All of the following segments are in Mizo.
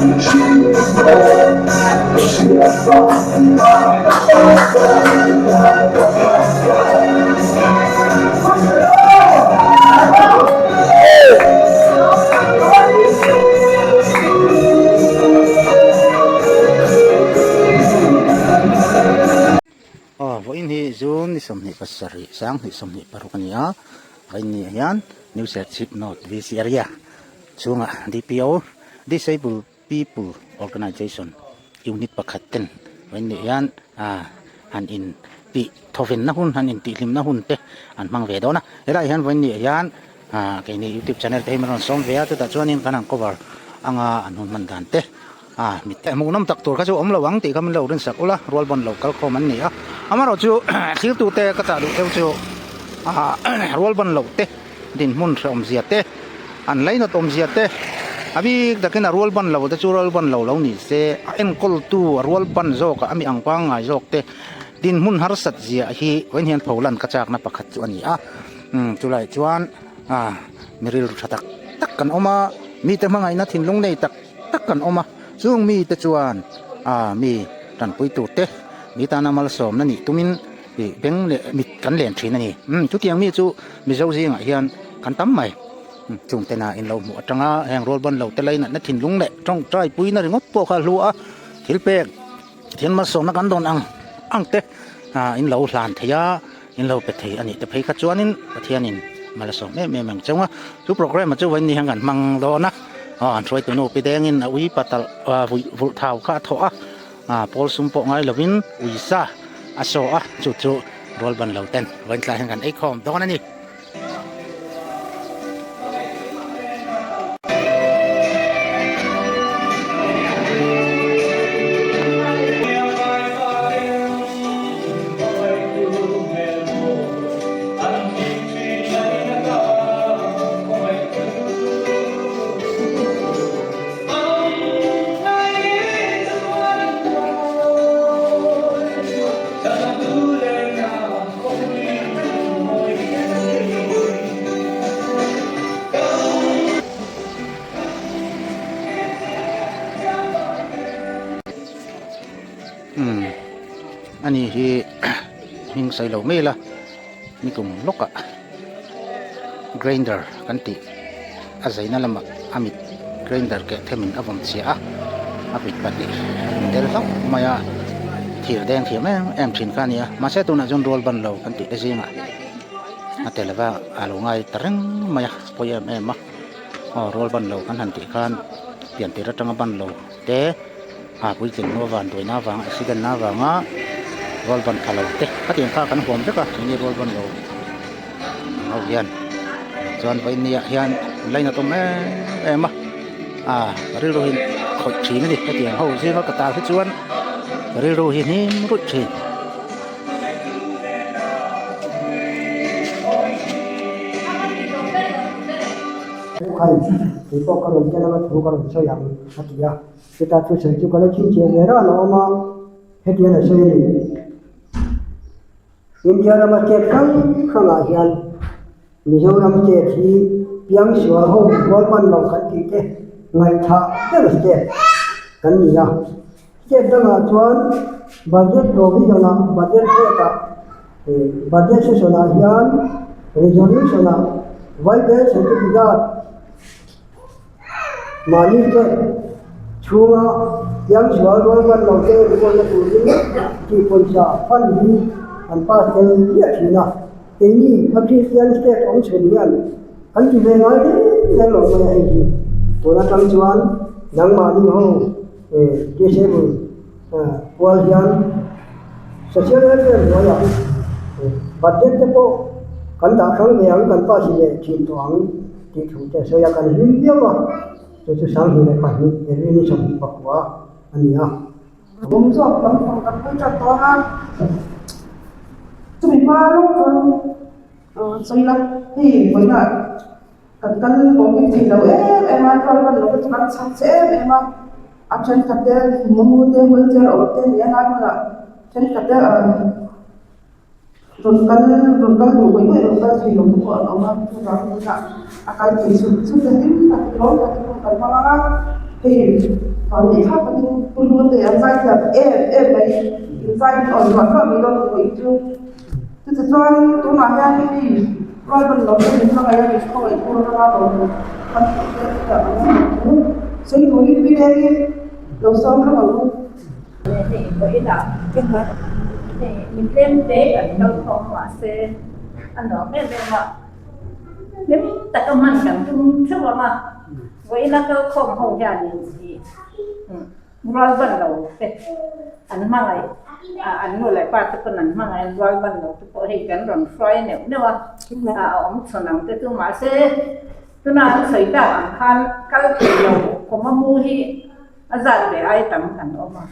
Aw vawiin hi June ni 27 sanghnih 26 a ni a vawiin ni ah hian New Serchhip North VC area chhungah DPO Disable People Organization unit pakhat ten vawiin ni hian ah han in tih thawvenna hun han in tih hlimna hun te an hmang ve dawn a helaiah hian vawiin ni ah hian ah keini youtube channel te hi min rawn sawm ve a chutah chuanin kan han cover anga an hun hman dan te ah mit te hmuhnawm tak tur kha chu awm lo ang tih kha min lo rinsak ula rual bawn lo kal khawm an ni a amaherawhchu thiltu te ka chah duh deuh chu ah rual bawn loh te. Dinhmun hrehawmzia te, an lainat awmzia te, a bik takin a rual ban lo te chu rual ban lo lo ni se, a enkawltu a rual ban zawkah a mi ang pangngai zawk te dinhmun harsat zia hi vawiin hian pholan ka chakna pakhat chu a ni a. Umm chulai chuan ah mi rilru tha tak tak kan awm a, mite hmangaihna thinlung nei tak tak kan awm a, chung mite chuan ah mi tanpui tur te, mi tana malsawmna nih tumin Ih beng leh mit kan len thin a ni. Umm chutiang mi chu Mizo zingah hian kan tam mai. Umm chung tena in lo hmuh atanga heng rual ban lo te lainatna thinlung leh tawngtai puina ringawt pawh kha a hlu a, thil pek thil malsawmna kan dawn ang ang te ah in lo hlan thei a, in lo pe thei a nih te phei kha chuanin Pathianin mal a sawm em em ang cheu a. Chu programme ah chu vawiin ni hian kan hmang dawn a, aw an hruaitu nu pi dengin a ui patalh ah vulh thau kha a thawh a. Ah pawl sum pawh ngai lovin uisa a saw a chu chu rual ban lo ten vawiin tlai hian kan ei khawm dawn a ni. Umm ani hi hming sawi lo mai ila nikum lawkah grinder kan tih a zaina lamah a mit grinder keh themin a vawm chhia a a mit pahnih a in tel hlauh mai a thir deng thiam em em thin kha a ni a mahse tunah chuan rual ban lo kan tih te zingah a tel va a lo ngai ta reng mai a pawi em em a aw rual ban lo kan han tih khan pian tir atanga ban lo te a puitling hnu avan duaina avanga accident na avanga rual ban tha lo te khatiang kha kan huam vek a keini rual ban lo ang ho hian chuan vawiin ni ah hian lainat awm em em a ah ka rilru hi khawih thin a ni hetiang ho zinga ka tal hi chuan ka rilru hi hnim ruih thin. Kei pawh ka rawn tel anga thu ka rawn sawi ang a ti a. Chutah chu sawi chu ka la chhinchhiah ve rah lo awm a, hetiang a sawi a ni. India rama state hrang hrangah hian Mizoram state hi piangsual ho rualban lo kan tih te ngaihthah ber state kan ni a. State dangah chuan budget provision-ah budget rate-ah budget session-ah hian resolution-ah Vaibel certificate Mahni te chhunga piangsual rualban lo te enkawlna turin tih pawisa fund hi an pass tel miah thin a. Keini a Kristian state awm chhun hian kan ti ve ngai reng reng lo mai a hei hi. Tun atang chuan nangmahni ho disable kual hian social welfare hnuaiah budget te pawh kan dah hrang ve ang kan pass leh thin tawh ang. Tih thu te sawi a kan hlim viau a, chu chu 22 April ni 29 a ni a. Awm zawk lampang kan hawi ṭan dawn a, chumi hma lawk chuan sawi la, hei vawiinah kan kal kawng thei lo em em a, rual ban lo te chu kan chak che em em a, a thenkhat te momo te wheelchair awm te nia lai hmunah thenkhat te Rawn kal rawn kal duh mai mai rawn kal thei lo te pawh an awm a chuvang tunah a kal thei chut chut a hlim tak lawm tak in kan hmang ang a. Hei vang leh thlap takin Pu Hlute an zai thiam em em mai, in zai hi awn ruah ruah mai dawn tih pawh chu. Chutichuanin tunah hian mi rualban lo te min hmangaih a, min khawngaih tur atanga lo kan hmuh te chutiang ang a ni chu. Sawi turin pi lengin lo sawm hlawm ang u. Hei vawiinah hei min tlem te kan kal khawm mahse a nuam em em a. Hlim taka hman kan tum theuh ang a, vawiina kal khawm ho hianin ih rual ban lo te an hmangaih a, an nu leh pa te pawn an hmangaih an rual ban lo te pawh hei kan rawn hruai neuh neuh a, a awm chhawn ang te chu mahse tuna an sawi tak ang khan kal thei lo kawma mu hi a zat ve ai tam kan awm a,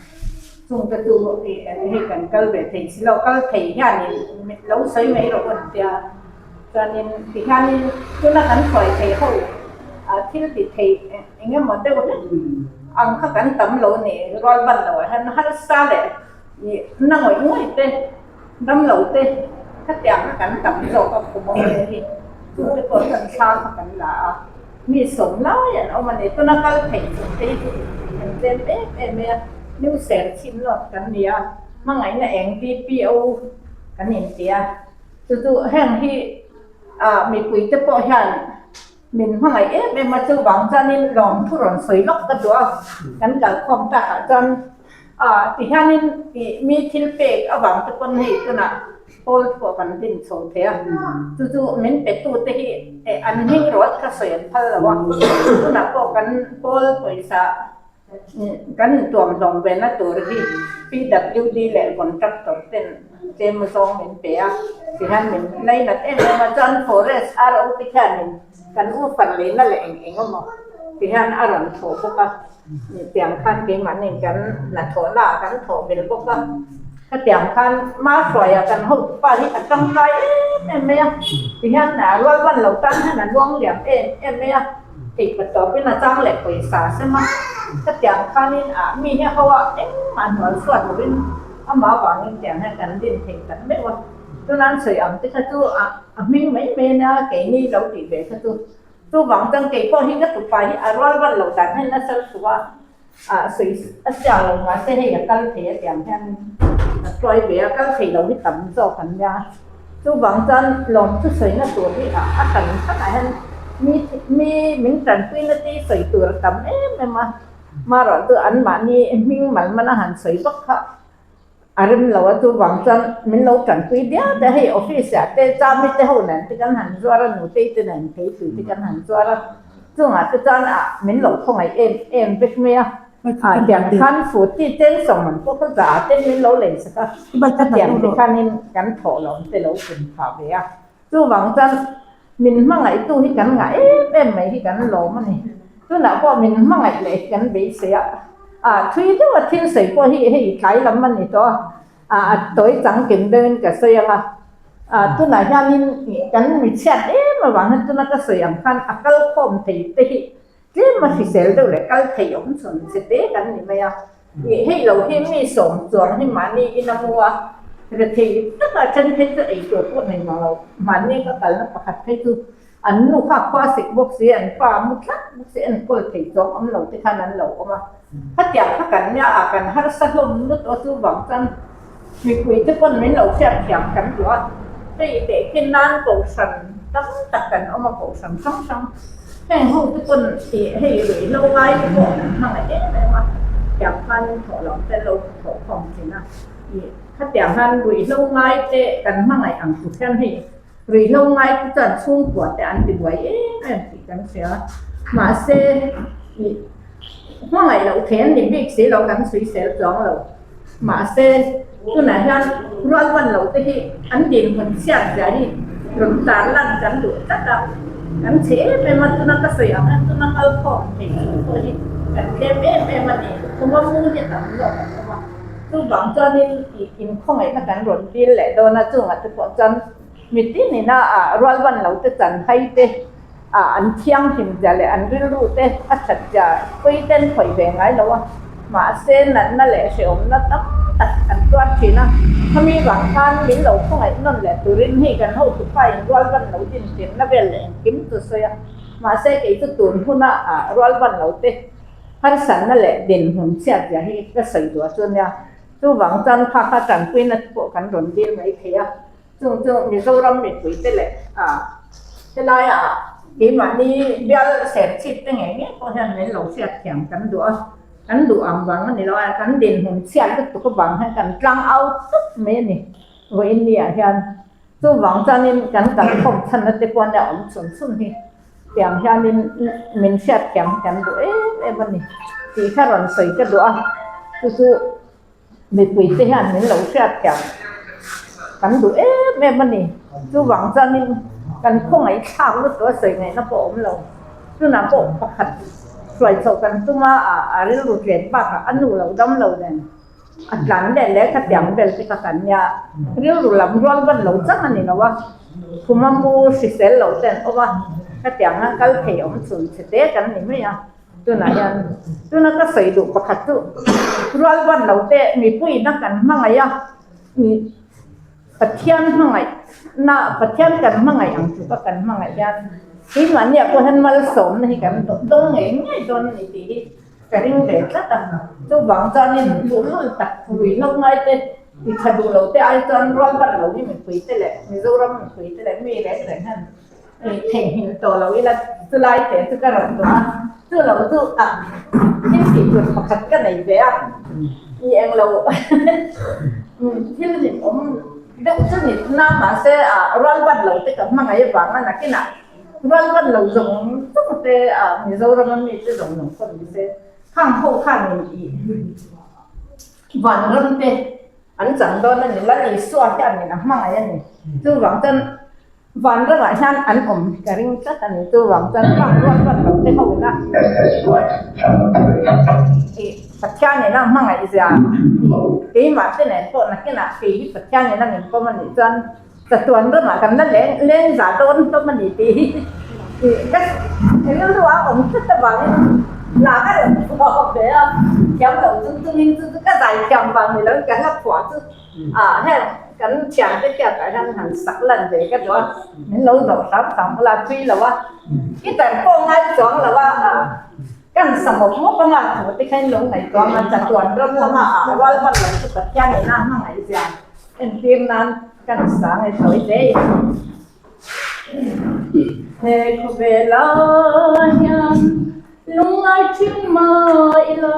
chungte chu hei kan kal ve thei si lo, kal thei hianin lo sawi mai rawh aw tia chuanin tihianin tuna kan hruai thei ho ah thil ti thei eng emaw deuh hlek ang kha kan tam lo ni rual ban loh ah hian harsa leh ih na ngawih ngawih te dam lo te khatiang kha kan tam zawk a khum awm ang hi chungte pawh chuan thla kha kan la a. Mi sawm lai an awm a ni. Tuna kal theih chung te hi an tlem em em mai a, New Serchhip North kan ni a, hmangaihna eng DPO kan inti a, chu chu heng hi ah mipui te pawh hian min hmangaih em em a, chuvang chuanin lawmthu rawn sawi lawk ka duh a, kan kalkhawm takah chuan ah tihianin ih mi thil pek avang te pawn hei tunah Pawl pawh kan din chho thei a, chu chu min petute hi an hming rawt kha sawi an phal lo a, tunah pawh kan pawl pawisa kan tuam hlawm ve na tur hi PWD leh contractor ten tlem zawng min pe a, tihian min lainat em em a, chuan forest RO te khianin kan u far leina leh eng eng emaw tihian a rawn thawh bawk a. Tiang khan keimahni kan hnathawhna ah kan thawh vel bawk a, khatiang khan Mahruaia kan hotupa hi a tangkai em em mai a, tihian rual ban lo tan hian a luang liam em em mai a, theihpa tawpin a chang leh pawisa a sem a, khatiang khanin ah mi hi ho a engmah hnual chhuat lovin amah avangin tiang hian kan din thei tak meuh a, chuan sawi ang te kha chu a hming mai mai a nia keini lo tih ve kha chu. Chuvang chuan kei pawh hi ka tupa hi a rual vat loh dan hian nasa lutuk a, ah sawi a siang lo mahse hei a kal thei a tiang hian a tuai ve a, kal thei lo hi tam zawk an nia. Chuvang chuan lawmthu sawina tur hi a a hran hranah hian mi mi min tanpuina te hi sawi tur a tam em em a, marawh chu anmahni hming mal man a han sawi vak kha. A rem lo a chuvang chuan min lo tanpui diat a, hei office ah te Chami te ho nen te kan han zuar a, Nutei te nen Keitui te kan han zuar a, chungah te chuan ah min lo khawngaih em em vek mai a, ah tiang khan Futi cheng sawm an pawh kha za ten min lo lei sak a, khatiang te khanin kan thawh lo te lo pun phah ve a, chuvang chuan min hmangaihtu hi kan ngah em em mai hi kan lawm a ni. Tunah pawh min hmangaih leh hi kan beisei a, ah thui deuha thil sawi pawh hi hei tlai lam a ni tawh a, ah a tawi changkim deuhin ka sawi ang a, ah tunah hianin kan mi chhiat em avang hian tuna ka sawi ang khan a kal khawm thei te hi tlem a hrisel deuh leh kal thei awm chhun che te kan ni mai a, ih hei lo hi mi sawm chuang hi mahni in a mu a, rethei taka then phei chu ei tur pawh nei mang lo, mahni ka kalna pakhat phei chu An nu kha khua sik bawk si, an pa mu tlat bawk si, enkawl thei chuang awm lo te khan an lo awm a. Khatiang kha kan nia a, kan harsa hlawm lut aw chu vang chuan mipui te pawn min lo hriat thiam kan duh a. Hei tehkhin nan kohhran tam tak kan awm a, kohhran hrang hrang heng ho te pawn ih hei ruihhlo ngai te pawh an hmangaih em em a, tiang khanin thawh lo te lo thawh khawm thin a. Ih khatiang khan ruihhlo ngai te kan hmangaih ang tur hian hei Ruihhlo ngai te chuan chhungkua te an ti buai em em tih kan hria. Mahse, ih hmangaih loh thei an ni bik si lo kan sawisel chuang lo. Mahse, tunah hian rualban lo te hi an dinhmun chhiat zia hi rawn tar lan kan duh tlat a. Kan chhe em em a, tuna ka sawi ang hian tuna kal khawm thei chung pawh hi kan tlem em em a ni. Khuma mu hi a tam zawk an awm a. Chuvang chuanin ih inkhawngaihna kan rawn dil leh dawn a, chungah te pawh chuan mitin ina ah rualban lo te chan hai te ah an thianghlim zia leh an rilru te a that zia pawi ten khawih ve ngai lo a, mahse natna leh hrehawmna tam tak an tuar thin a, khami vang khan min lo khawngaih nawn leh turin hei kan hotupa in rualban lo din tirna vel leh engkim chu sawi a, mahse kei chu tun huna ah rualban lo te. Harsatna leh dinhmun chhiat zia hi ka sawi duh a chu nia. Chuvang chuan kha kha tanpuina te pawh kan rawn dil mai thei a. Chung chu Mizoram mipuite leh helaiah keimahni bial serchhip te ngei ngei pawh hian min lo hriatthiam kan duh a. Kan duh ang vang a ni lo a, kan dinhmun chhiat lutuk avang hian kan tlang au tawp mai a ni vawiin niah hian. Chuvang chuanin kan kalkhawm chhanna te pawh nia awm chhun chhun hi tiang hianin min hriatthiam hi kan duh em em a ni tih kha rawn sawi ka duh a, chu chu mipuite hian min lo hriatthiam kan duh em em a ni. Chuvang chuanin kan khawngaih thlak lutuk a sawi ngaihna pawh a awm lo. Tunah pawh pakhat hruai chhoh kan tum a, a rilru tlen bakah a nu lo dam lo nen. A tlan leh leh kha tiang vel te kha kan nia, rilru lam rual van lo chang a ni lo a, khuma mu hrisel lo te an awm a, kha tiang a kal thei awm chhun chhe te kan ni mai a, tunah hian tuna ka sawi duh pakhat chu rual van lo te mipuiin a kan hmangaih a, Pathian hmangaih na Pathian kan hmangaih ang chu ka kan hmangaih hian keimahniah pawh hian malsawmna hi kan dawng ngei ngei dawn a ni tih hi. Ka ring ve tlat a, chuvang chuanin luhlul tak rui hlauh ngai te, ti tha duh lo te ai chuan rual ban lo hi mipui te leh Mizoram mipui te leh mi reng reng hian theihnghilh tawh lo ila chulai te chu ka rawn duh a, chu lo chu ah thil tih tur pakhat ka nei ve a, i eng lo thil hlimawm deuh chu ni na mahse ah rual ban lo te ka hmangaih avanga nakinah Rual van lo zawng zawng te ah Mizoram a mi te zawng zawng pawh ni se khang ho khan in ih vanram te an chang dawn a ni Lal Isua hian in a hmangaih a ni chuvang chuan vanram ah hian an awm ka ring tlat a ni chuvang chuan khang rual van lo te ho in a ih Pathian in a hmangaih zia keimah te nen pawh nakinah kei hi Pathian in a min pawm a nih chuan. Chatuan ramah kan la leng leng zah dawn hlawm a ni tih hi ka rilru a awm tlat avangin lah ka rawn phuah ve a, thiam lo chung chungin chu chu ka zai thiam vang ni loin ka hla phuah chu ah heng kan thiante hriatah hian han sak lan ve ka duh a, min lo zawh hram hram bula tui lo a, guitar pawh ngai chuang lo a ah kan sa mawp mawp anga thu te kha in lo ngaihtuah ang a, chatuan ram lama ah rual hman lo chu Pathian ina hmangaih zia. Entir nan kan sang e sawi hle in. He khawvela hian lungngai thin mah ila,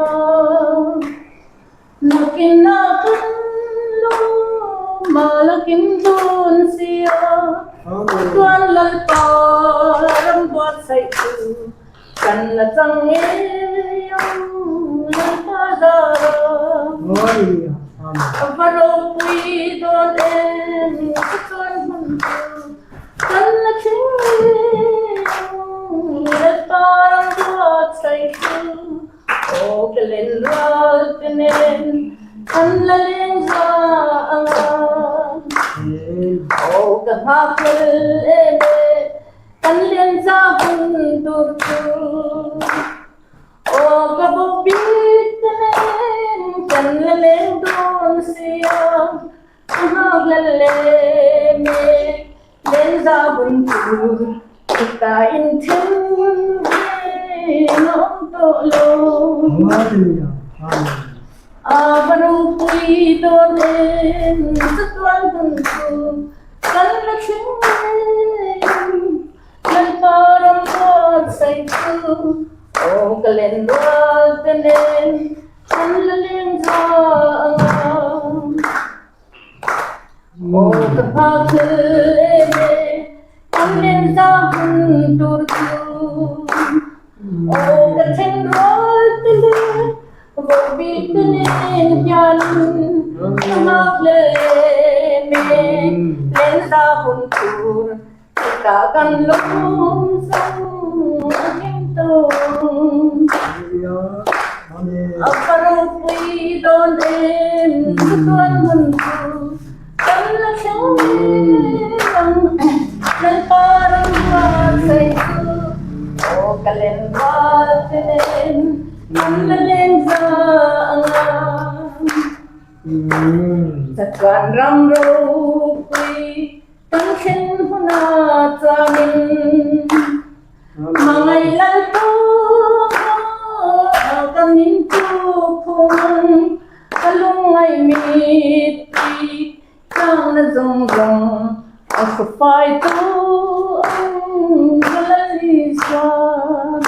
Nakin a kan lung a la kim dawn sia, Chuan Lalpa ram buatsaih chu kan la chang ngei ang Lalpa zara. A va ropui dawn em ka chuan hmun chu kan la thleng ngei ang Lalpa ram buatsaih chu aw ka len rual te nen an la leng za ang a aw ka nghak hlel em e kan len za hun tur chu. Aw ka bo bik te nen kan la leng dawn sia, ka nghak la lem e, lenza hun tur chutah inthen reng a awm tawh lo. A va ropui dawn em chatuan hun chu kan la thleng em. Lalpa ram buatsaih chu aw ka len rual te nen an la leng za ang a. Aw ka nghak thil em e, an len za hun tur chu. Aw ka then rual te leh vohbik te nen hian ka nghak hlel em e, len za hun tur. Chutah kan lawm zawng a hlim tawng. A va ropui dawn em chatuan hmun chu kan la thleng ngei ang. Lalpa ram buatsaih chu aw ka len rual te nen kan la leng za ang a. Chatuan ram ropui Kan thlen hunah chuanin hmangaih Lalpa ka Ang ka lungngaih mittui tlangna zawng zawng a hru-fai tu ang ka Lal Isuan.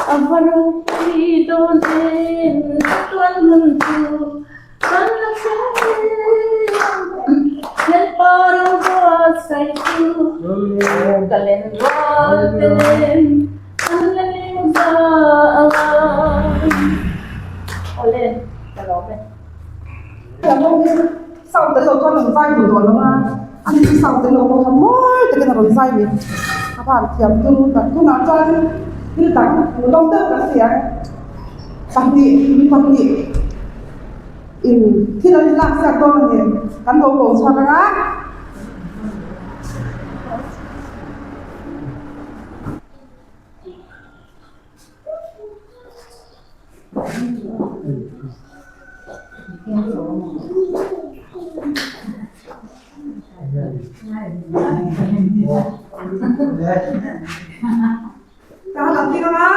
A va ropui dawn em chatuan hmun chu kan la hre ang. Lalpa robuatsaih chu ka len rual te nen an la leng za ang a. Awle, ka lawm e. Sound tel lo chuan rawn zai duh tawh lo a, ani chu sound tel lo pawh kha mawi takin a rawn zai ni. A van thiam turu tak, tunah chuan thil dang hmuhnawm deuh kan hria ang, pahnih mi pahnih in thil an inlak siak dawn a ni, kan lo ko chhuak ang a. Ka han tir ang a,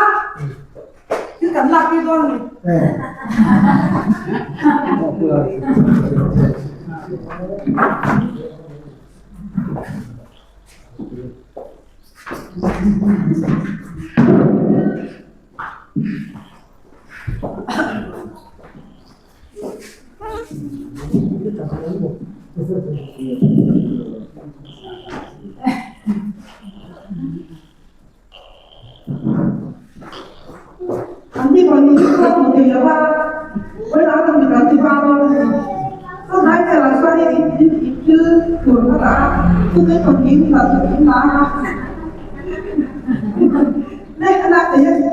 thil kan lak tir dawn a ni. An ni pahnih hi chuan hmu thei lo a, vawilah kan mi kan ti vang dawn a ni. Chulai velah chuan in in in thil tur ka dah a, chutei pahnihin kal chu in la a. Leh a lak thei a ni.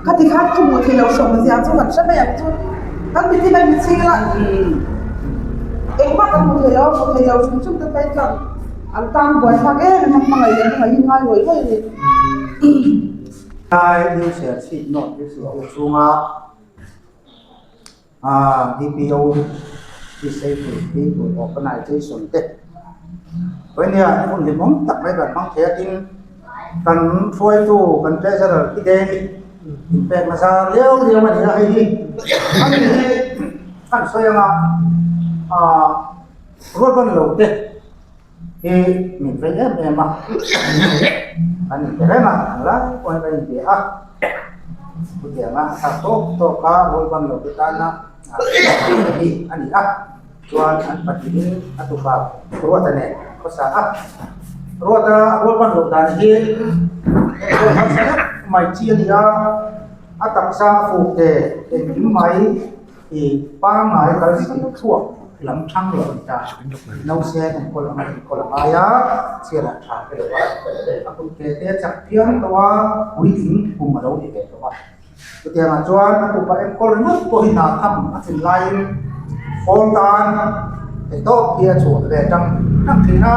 Khati khan ka hmuh theih loh hrawm zia chu kan hre mai ang chu kan mitin a mi ching la engmah kan hmu thei lo a hmu thei lo chung chung te phei chuan an tan buai thlak em em a hmangaih leh hmangaih hi ngai ngawih ngawih a ni. Lai New Serchhip North District chhunga DPO Disabled People Organization te nia hun hlimawm tak mai kan hmang thei a tin kan hruaitu kan treasurer pi Deng inpek nasa riau riau a ni a hei hi ani hi kan sawi anga rualban lo te. Hi min vei em em a, kan inpe reng a, ang lai pawhin kan inpe a, chutianga a thlak tawk tawk a rualban lo te tana hi a ni a, chuan an pahnihin a tupa Ruata nen khawsa a, Ruata rualban loh dan hi enkawl harsa deuh mai chi a ni a, a taksa a fuk te engkim mai. I pangngai kal si thuak lam thang lo a ni ta. Nausen enkawl anga enkawl a ngai a, chhiar ah tha te lo a. A kut te te chak phian tawh a, puitling kum a lo ni ve tawh a. Chutiang ah chuan a tupa enkawl ringawt pawh hi hna tham a tlin laiin phone tan thei tawp hi a chhuah ve tang tang thin a,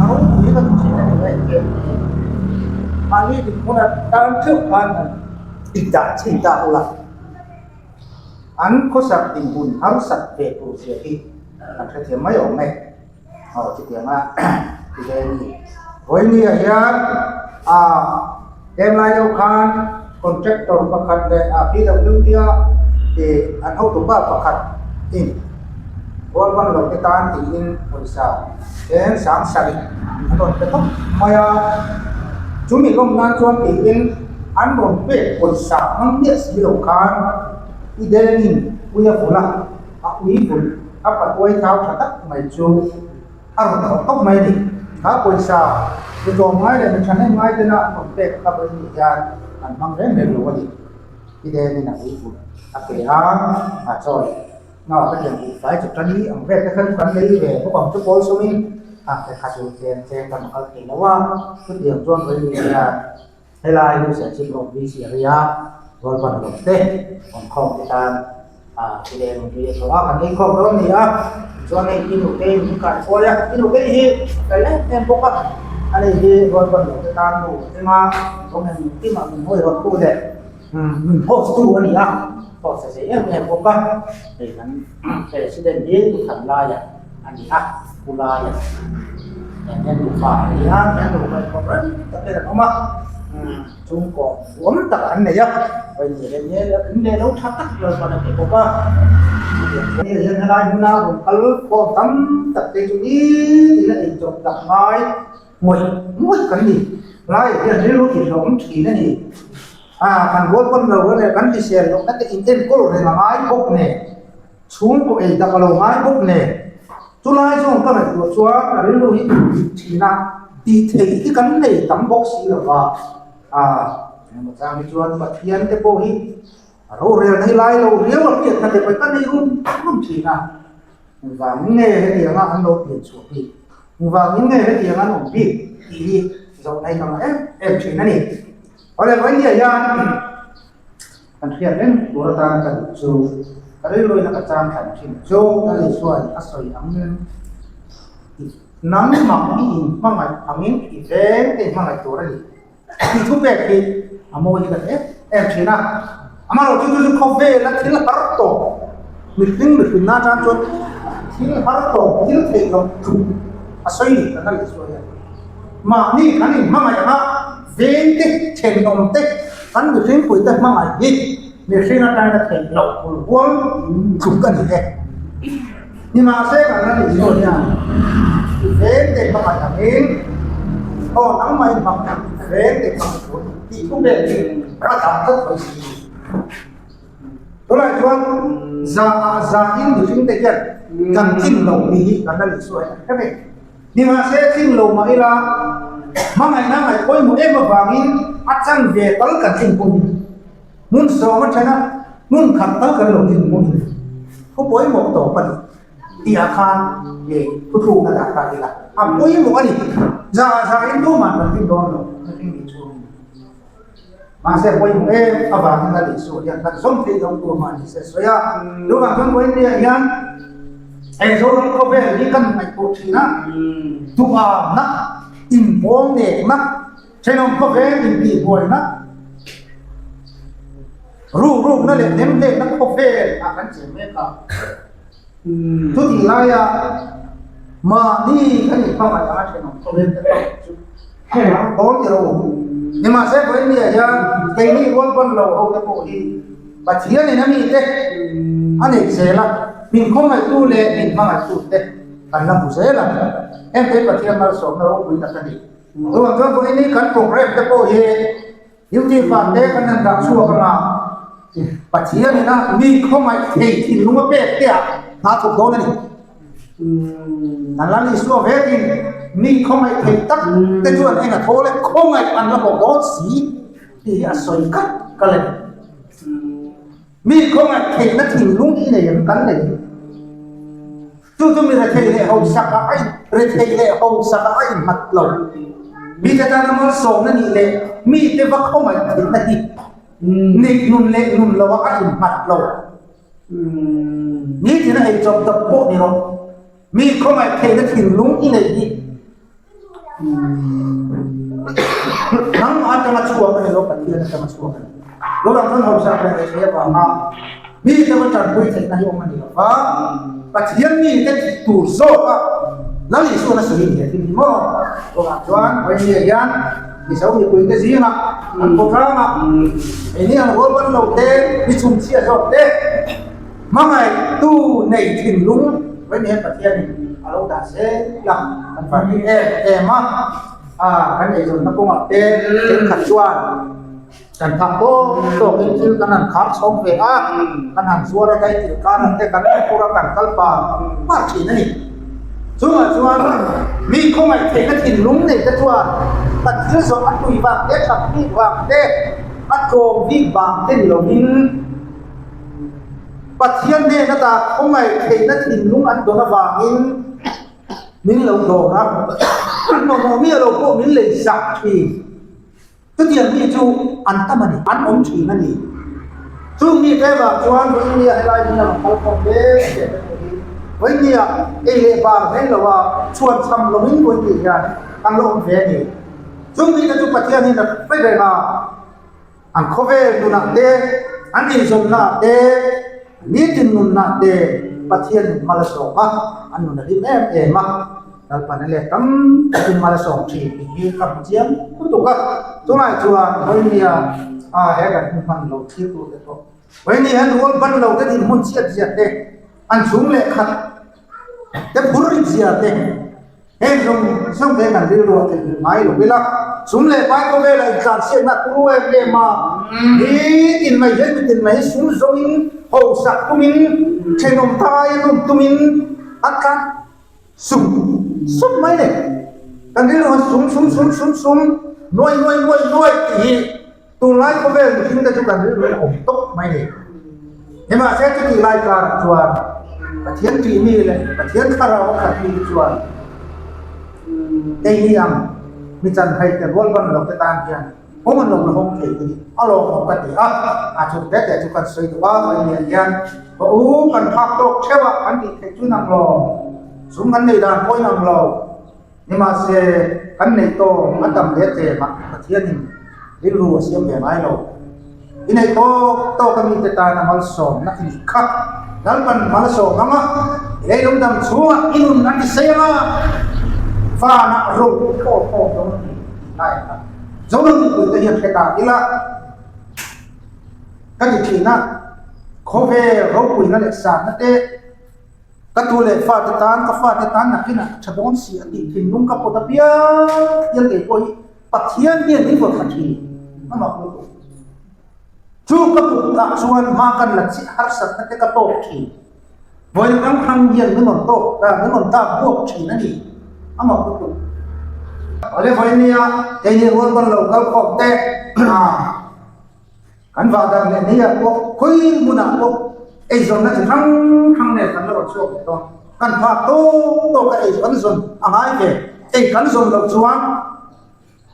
a ropui ka ti thin a ni mai. Mahni dinhmun atan theuh khan han indah chhin ta ula. An khawsak dinhmun harsat ve tur zia hi kan hrethiam mai awm e. Aw chutianga ti ve a ni. Vawinia hian ah tlem lai deuh khan contractor pakhat leh ah PWD a ih an hotupa pakhat in rualban lo te tan tiin pawisa eng sang sarih an rawn pe tawp mai a. Chumi lawm nan chuan tiin An rawn pek pawisa hmang miah si lo khan i Dengin ui a vulh a, a ui vulh a patuai thau tha tak mai chu a rawn thawh tawp mai a ni. Kha pawisa mi tlawm ngai leh mi thahnem ngai tena an rawn pek kha vawi ni hian. Kan hmang reng reng lo a ni. I denin a ui put a ke a, a chawi nga ka tiang buh fai chu tani ang vel te kha chu kan lei ve bawk ang chu pawl sawmin a ke kha chu tlem tlem kan kal thei lo a, chutiang chuan vawi hian Helai nu Serchhip Rock VC area rualban lo te awmkhawm te tan a ti leh rawn tui a tho a, kan ei khawm dawn a ni a, tichuan hei i nu te min kai khawi a, i nu te hi a fel em em bawk a, a nei hi rualban lo te tan nu enga awm em engkim ah min hawi rawt tu leh min host tu a ni a, host a zei em em bawk a, hei kan president hi pu than laia a ni a, pu laia nen hian nupa a ni a, hian nupa inkhawm reng tak hian an awm a. Chhungkaw huam tak an nei a, vawi leh nge in leh lo tha tak Lalpan a pe bawk a. Ni hian helai hmuna rawn kal khawm tam tak te chu nitin a inchawp tak ngai ngawih ngawih kan ni. Laiah hian rilru tihhlawm thin a ni. A kan rual pawn lo leh kan hrisel lohna te in enkawl reng a ngai bawk nen, chhungkaw ei tak a lo ngai bawk nen. Chulai zawng ka ngaihtuah chuan a rilru hi tih thin a, tih theih hi kan nei tam bawk si lo va. A, engemaw chang hi chuan Pathian te pawh hi a rorel nei lai lo riau a hriatna te pawh hi ka nei rum rum thin a. Engvangin nge hetianga an lo pian chhuah bik? Engvangin nge hetianga an awm bik? tih hi zoh nei ka ngah em em thin a ni. Awle, vawiin hian Kan hriat reng tur atana ka duh chu ka rilruin a ka chang thlan thin chu ka Isua'n a sawi angin i nangmah i inhmangaih angin i veng te i hmangaih tur a ni tih thu pek hi a mawi hi ka ti em em thin a. Amaherawhchu chu chu khawvela thil har tawh mihring mihrinna atang chuan thil har tawh thil theih loh tluk a sawi ni kan la Isua hian. Mahni kan inhmangaih anga veng te, thenawm te, kan mihringpui te hmangaih hi mihring atangin a theih loh bul hual tluk a ni e. Nimahse kan ram Isua hian i veng te hmangaih angin aw nangmah in hmangaih i veng te hmangaih tur tih thu vel hi a dah tlat mai si. Tunah chuan za ah za in mihring te hian kan tlin lo tih hi kan ram Isua hian a hre vek. Nimahse tling lo mah ila, hmangaihna ngaih pawimawh em avangin a chan ve tal kan tling pawhin hmun sawm a then a, hmun khat tal kan lo tling pawhin thu pawimawh tawp a ni tihah khan nge thuthlukna dah ta ila a pawimawh a ni. Zah zahin tumah kan tling dawn lo, ka tling ni chungin. Mahse pawimawh em avangin a lehsuah hian kan zawm theih loh tur mah ni se sawi a. Chuvang chuan Vawiinnia hian he Zoram khawvel hi kan ngaihtuah thin a, duhamna, inbawm nekna, thenawm khawvel intihbuaina, ruhrukna leh hnemhlekna khawvel ah kan cheng mek a. Chutih laia mahni kan inhmangaih anga thenawm khawvel te pawh chu a dawn ti lo. Nimahse Vawiinnia hian keini rual ban lo ho te pawh hi Pathianin a mite a neih zel a, min khawngaihtu leh min hmangaihtu te kan la hmu zel a. Heng te hi Pathian malsawmna ropui tak a ni. Chuvang chuan Vawiinni kan programme te pawh hi Duty fa te kan han dah chhuak anga Pathian ina mi khawngaih thei thinlung a pek te ah hna thawk dawn a ni. An la Isua vekin mi khawngaih thei tak te chuan eng a thaw le khawngaih an la bawk dawn si tih hi a sawi khat ka le. Mi khawngaih theihna thinlung i nei ang kan nei. Chu chu mi rethei leh hausak ah a in rethei leh hausak ah a innghat lo. Mite tana malsawmna nih leh mite va khawngaih theihna hi neih nun leh nun lo ah a innghat lo. Nitin a eichawp dap pawh ni rawh. Mi khawngaih theihna thinlung i neih hi Nangmah atanga chhuak a ni lo, Pathian atanga chhuak a ni. Lo ang chuan hausa leh rethei avanga mite va tanpui theihna hi awm a ni lo va, Pathian mite tih tur zawka Lal Isuan a sawi ni a thil hi maw? Lo ang chuan Vawinia hian Mizo mipuite zingah an khawtlangah keini ang rual ban lo te, mi chhumchhia zawk te, Hmangaihtu nei thinlung Vawiin hian Pathianin a lo dah zel a, kan fahni em em a, kan eizawnna kawngah te thenkhat chuan kan phak tawk tawkin thil kan han khar chhawm ve a, kan han zuar a, daikil karah te kan phur a, kan kal pa par thin a ni. Chungah chuan mi khawngaih theihna thinlung nei te chuan kan thil zawh a tui vang te, that bik vang te. A tlawm bik vang te ni lovin Pathian hnen ata khawngaih theihna thinlung an dawn avangin min lo dawr a, an mamawh miah lo pawh min lei sak thin. Chutiang mi chu an tam a ni, an awm thin a ni. Chung mi te vang chuan Vawinia helai hmun a rawn kal khawm hle teh te pawh hi Vawinia ei leh bar hmel lo a chhuan cham lovin Vawini hian kan la awm ve a ni. Chung mi te chu Pathian hian a hre reng a, an khawvel nunah te, an inzawmnaah te, nitin nunnaah te Pathian in mal a sawm a, an nun a hlim em em a. Lalpan a let tam takin mal a sawm thin tih hi ka hmu chiang lutuk a, tunah chuan Vawinia a he kan hun hman lo thlir tur te pawh Vawinia hian rual ban lo te dinhmun chhiat zia te, an chhung leh khat te phur rit zia te, heng zawng zawng te kan rilru a theih hrilh ngai lo ila, sum leh pai khawvela intlansiakna a turu em em a, nitin mai hian mitin mai hi sum zawngin hausak tumin thenawm tai an awm tumin an tlan. Sum sum mai le. Kan rilru han sum sum sum sum sum nuai nuai nuai nuai tih hi tunlai khawvel mihring te chu kan rilru in a awm tawp mai ni. Nimahse chutih lai karah chuan Pathian tih mi leh Pathian thlarau a khat mi te chuan keini ang mi chanhai te rual ban lo te tan hian Kawng an lo la hawng thei te hi a lawmawm ka ti a, a chung te te chu kan sawi duh a, mai lian hian ka u kan phak tawk theuh a kan tih theih chu nang lo, sum kan neih dan pawhin ang lo, nimahse kan neih tawng a tam leh tlem ah Pathianin rilru a siam ve ngai lo. I neih tawk tawk a mite tana malsawmna i nih kha Lalpan malsawm ang a, i leilung dam chhungah i nun a ti sei ang a, vanah ro i thlawr khawm dawn a ni tih lai ang kha Zoram mipuite hian hre ta ila ka ti thin a, khawvel ropuina leh sanna te, Ka tu leh fate tan, ka fate tan nakinah ka tha dawn si a tih thinlung ka pawt apiang hian kei pawh hi Pathian hian min vaw thla thin a mak lutuk. Chu ka put ah chuan hma kan la chiah harsatna te ka tawk thin. Vawiin hrang hrang hian min rawn tawk ta, min rawn dak buak thin a ni a mak lutuk. Awle vawiin nia keini rual ban lo kal khawm te Kan vah dar leh nei ah pawh khawi hmunah pawh eizawnna chi hrang hrang nen kan la rawn chhuak leh dawn. Kan phak tawk tawk a ei kan zawn a ngai ve. Ei kan zawn loh chuan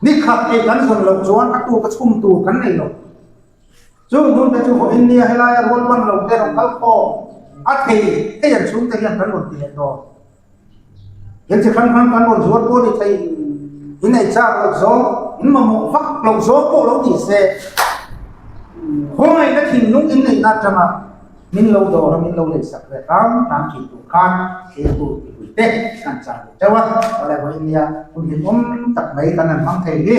ni khat ei kan zawn loh chuan a tuka chhum tur kan nei lo. Chung hun te chu vawiin nia helaia rual ban lo te rawn kal khawm a thei thei an chhungte hian kan rawn ti leh dawn. Thil chi hrang hrang kan rawn zuar pawh ni thei, in ei chak loh zawng, in mamawh vak loh zawng pawh lo ni se, khawngaihna thinlung in neihna atanga min lo dawr a, min lo leisak ve hram hram thin tur khan thiltu mipui te kan chah duh teuh a, awle vawiin nia hun hlimawm tak mai kan han hmang thei hi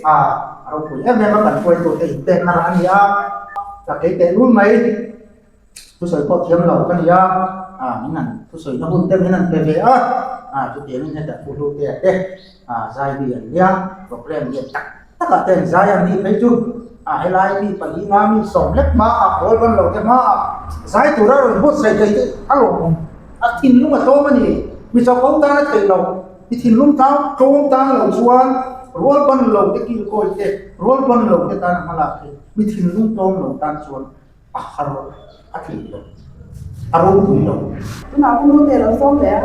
a ropui em em a, kan hruaitute inpekna rah a ni a, ka kei tehlul mai. Thusawi pawh thiam lo ka ni a, min han thusawi na hun te min han pe ve a, chutiangin hetah thu hlu te a te zai mi an nia, programme lian tak tak ah te an zai a ni phei chu helai mi pali nga mi sawm lek hma ah pawl ban lo te hma ah zai tura rawn buatsaih thei te a lawmawm, a thinlung a tlawm a ni, mi chapo tan a theih loh, mi thinlung tlawm tan lo chuan rual ban lo te kilkawi te, rual ban lo te tan a hmalak hi mi thinlung tlawm lo tan chuan. A har a tlin lo, a ropui lo. Tunah ka nu te lo sawm leh a.